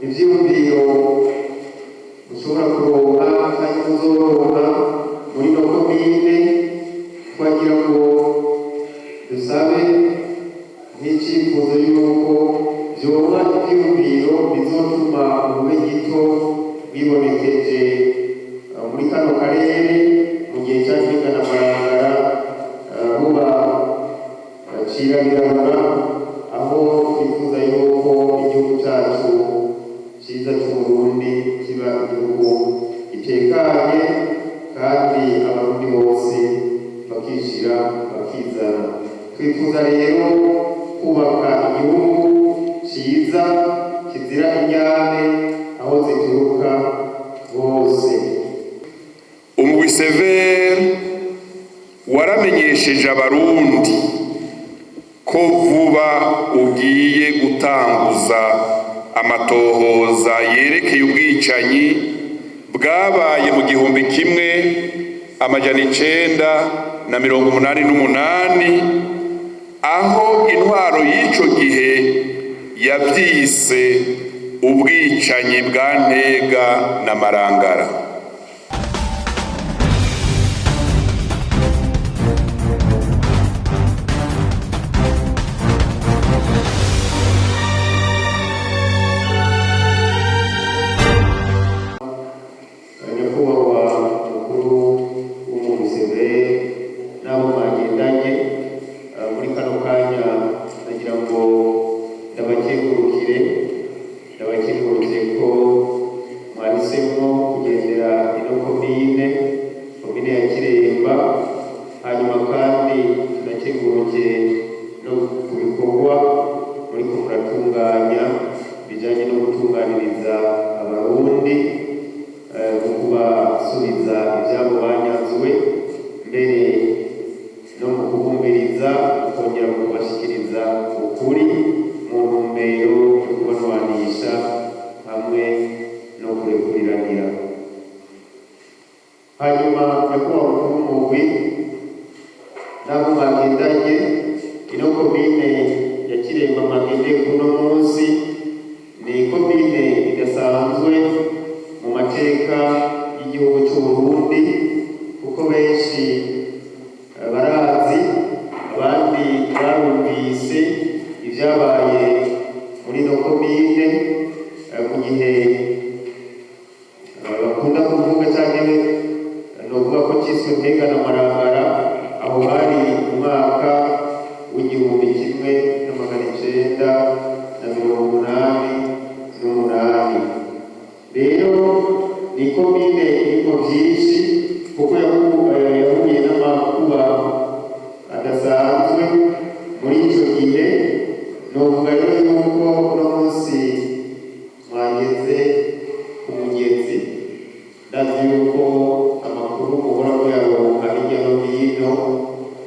Ivyiyumviro mushobora kuronka kandi muzoronka muri no komine, twagira ngo dusabe nk'icyifuzo y'uko vyoba ivyiyumviro bizotuma ubube gito bwibonekeje muri kano karere mu gihe ca Ntega na Marangara buba cirabirabura, aho twifuza yuko igihugu cacu ciza c'Uburundi kiba igihugu gitekanye kandi Abarundi bose bakishira bakizana. Twifuza rero kubaka igihugu ciza kizira indyane aho zituruka hose. Umugwi CVR waramenyesheje Abarundi ko vuba ugiye gutanguza amatohoza yerekeye ubwicanyi bwabaye mu 1988, aho intwaro y'ico gihe yavyise ubwicanyi bwa Ntega na Marangara. Nyakubahwa mukuru w'umugwi CVR n'abo mwagendanye, muri kano kanya nagira ngo ndabakengurukire ko mwahisemo kugendera ino komine ya Kiremba. Hanyuma kandi tunakenguruke no ku bikorwa muriko muratunganya bijanye no gutunganiriza Abarundi mu kubasubiza ivyabo banyanzwe, mbere no mu kubumviriza, ukongera mu kubashikiriza ukuri mu ntumbero yo kubanwanisha hamwe no kurekuriranira. Hanyuma nyakubahwa mukuru w'umugwi n'abo mwagendanye, ino komine ya Kiremba mwagendeye kuno munsi ni komine idasanzwe mu mateka y'igihugu c'Uburundi, kuko benshi barazi, abandi barumvise ivyabaye muri ino komine mu gihe bakunda kuvuga canke novuga ko ciswe Ntega na Marangara. Aho hari umwaka w'1988. Rero ni komine irimo vyinshi, kuko yahuye n'amakuba adasanzwe muri ico gihe. Novuga rero yuko uno munsi mwageze ku mugezi. Ndazi yuko amakuru muhora muyaronka hirya no hino.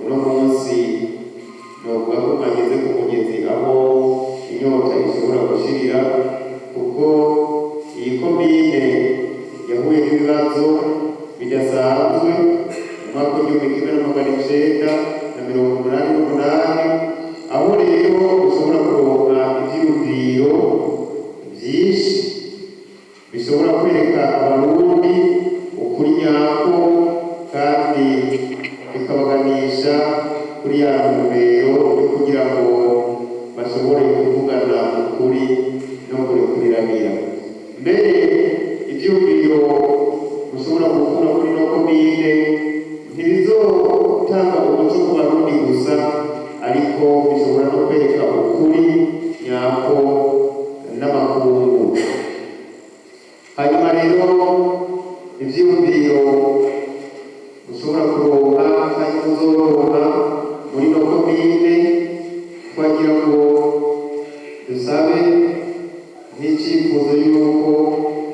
Uno munsi novuga ko mwageze ku mugezi aho inyota ishobora gushirira, kuko iyi komine yahuye n'ibibazo bidasanzwe mu mwaka w'1988, aho rero ushobora kuronka ivyiyumviro vyinshi bishobora kwereka Abarundi ukuri nyako kandi bikabaganisha kuri ya ntumbero yo kugira ngo bashobore kuvugana ukuri no kurekuriranira. Mbere ivyiyumviro mushobora gukura kuri no komine ntibizotanga umuco ku Barundi gusa, ariko bishobora no kwereka ukuri nyako n'amakungu. Hanyuma rero ivyiyumviro mushobora kuronka kandi muzoronka muri no komine, twagira ngo dusabe nk'icyifuzo y'uko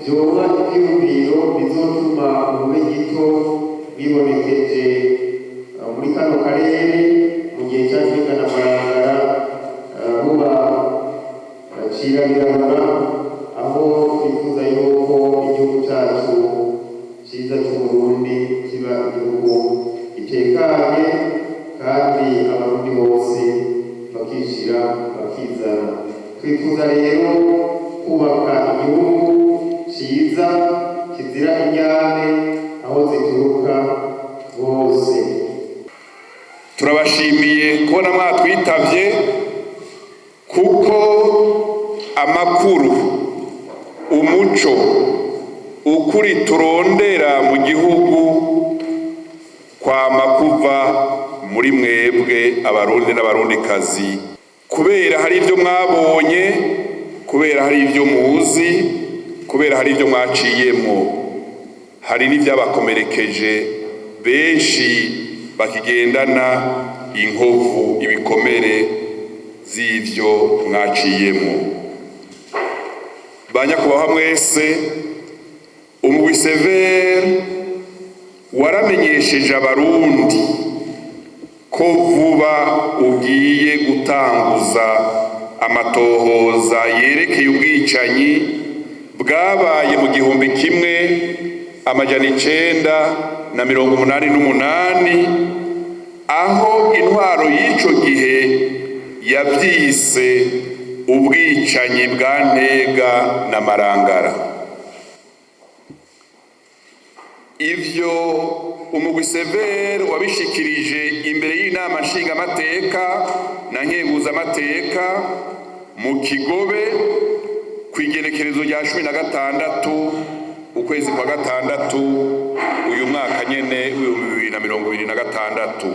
vyoba ivyiyumviro bizotuma ubube gito bwibonekeje muri kano karere mu gihe ca Ntega na Marangara buba cirabirabura, aho twifuza yuko igihugu cacu ciza c'Uburundi kiba igihugu gitekanye kandi Abarundi bose bakishira bakizana. Twifuza rero kubaka Igihugu ciza kizira indyane aho zituruka hose. Turabashimiye kubona mwatwitavye, kuko amakuru, umuco, ukuri turondera mu gihugu kwama kuva muri mwebwe Abarundi n'Abarundikazi, kubera hari ibyo mwabonye, kubera hari ibyo muzi, kubera hari ibyo mwaciyemo, hari n'ibyabakomerekeje, benshi bakigendana inkovu, ibikomere z'ivyo mwaciyemo. Ba nyakubahwa mwese, umugwi CVR waramenyesheje Abarundi ko vuba ugiye gutanguza amatohoza yerekeye ubwicanyi bwabaye mu 1988, aho intwaro y'ico gihe yavyise ubwicanyi bwa Ntega na Marangara. Ivyo umugwi CVR wabishikirije imbere y'Inama Nshingamateka na Nkenguzamateka mu Kigobe kw'igenekerezo rya 16 ukwezi kwa gatandatu uyu mwaka nyene w'2026.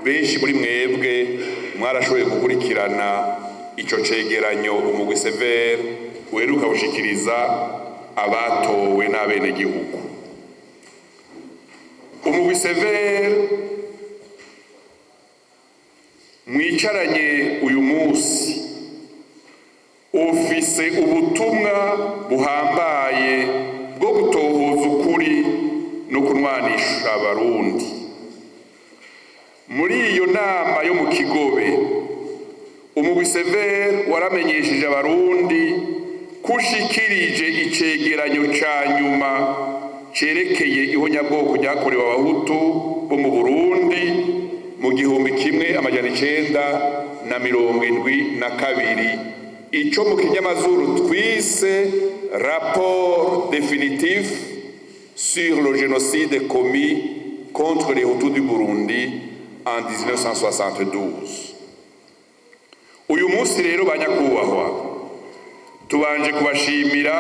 Benshi muri mwebwe mwarashoboye gukurikirana ico cegeranyo umugwi CVR uheruka gushikiriza abatowe n'abenegihugu. Umugwi CVR mwicaranye uyu munsi ufise ubutumwa buhambaye bwo gutohoza ukuri no kunwanisha Abarundi. Muri iyo nama yo mu Kigobe, umugwi CVR waramenyesheje Abarundi ko ushikirije icegeranyo ca nyuma cerekeye ihonyabwoko ryakorewe Abahutu bo mu Burundi mu 1972, ico mu kinyamazuru twise rapport définitif sur le génocide commis contre les Hutus du Burundi en 1972. Uyu munsi rero, banyakubahwa, tubanje kubashimira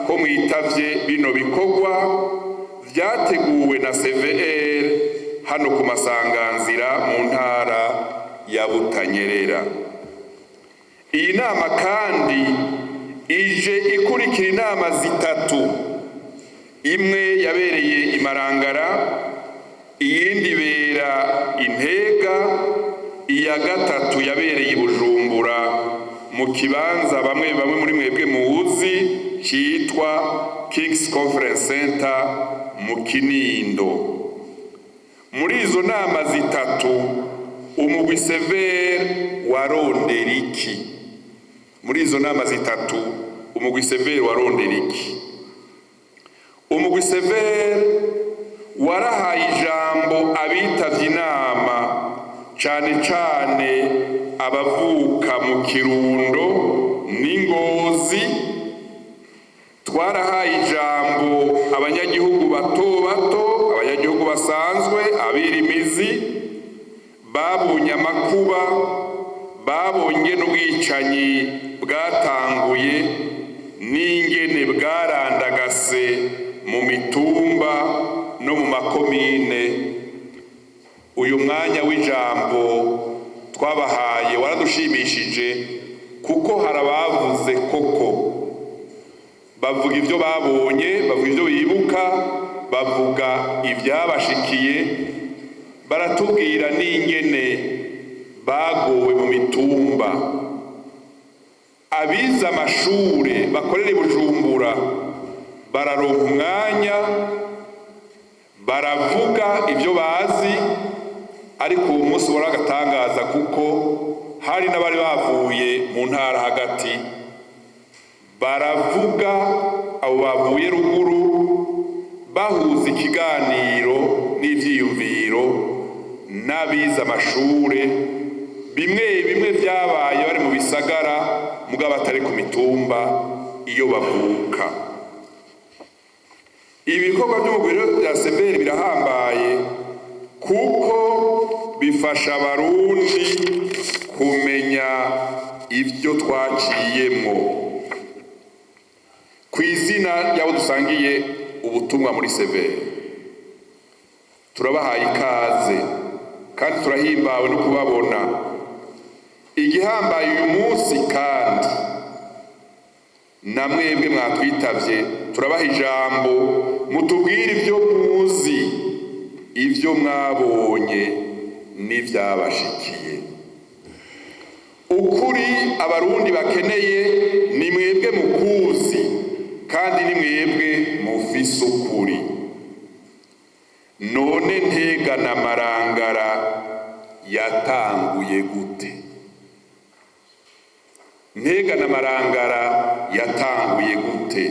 ko mwitavye bino bikorwa vyateguwe na CVR hano ku Masanganzira mu ntara ya Butanyerera. Iyi nama kandi ije ikurikira inama zitatu: imwe yabereye i Marangara, iyindi ibera i Ntega, iya gatatu yabereye i Bujumbura mu kibanza bamwe bamwe muri mwebwe muzi citwa King's Conference Center mu Kinindo. Muri izo nama zitatu, umugwi CVR warondera iki? Muri izo nama zitatu, umugwi CVR warondera iki? Umugwi CVR warahaye ijambo abitavye inama, cane cane abavuka mu Kirundo n'Ingozi. Twarahaye ijambo abanyagihugu bato bato, abanyagihugu basanzwe, abirimizi babonye amakuba, babonye n'ubwicanyi bwatanguye n'ingene bwarandagase mu mitumba no mu makomine. Uyu mwanya w'ijambo twabahaye waradushimishije, kuko hari abavuze koko, bavuga ibyo babonye, bavuga ibyo bibuka, bavuga ibyabashikiye, baratubwira n'ingene bagowe mu mitumba. Abize amashure bakorera i Bujumbura bararonka umwanya, baravuga ibyo bazi. Ariko uwo munsi wari agatangaza, kuko hari n'abari bavuye mu ntara hagati baravuga. Abo bavuye ruguru bahuza ikiganiro n'ivyiyumviro n'abize amashure, bimwe bimwe vyabaye bari mu bisagara mugabo batari ku mitumba. iyo bavuka. Ibikorwa by'umugwi rero bya CVR birahambaye kuko bifasha Abarundi kumenya ibyo twaciyemwo. Ku izina ry'abo dusangiye ubutumwa muri CVR, turabahaye ikaze kandi turahimbawe no kubabona. Igihambaye uyu munsi kandi na mwebwe mwatwitavye, turabaha ijambo mutubwire ibyo muzi, ibyo mwabonye n'ivyabashikiye. Ukuri Abarundi bakeneye ni mwebwe mukuzi, kandi ni mwebwe mufise ukuri. None Ntega na Marangara yatanguye gute? Ntega na Marangara yatanguye gute?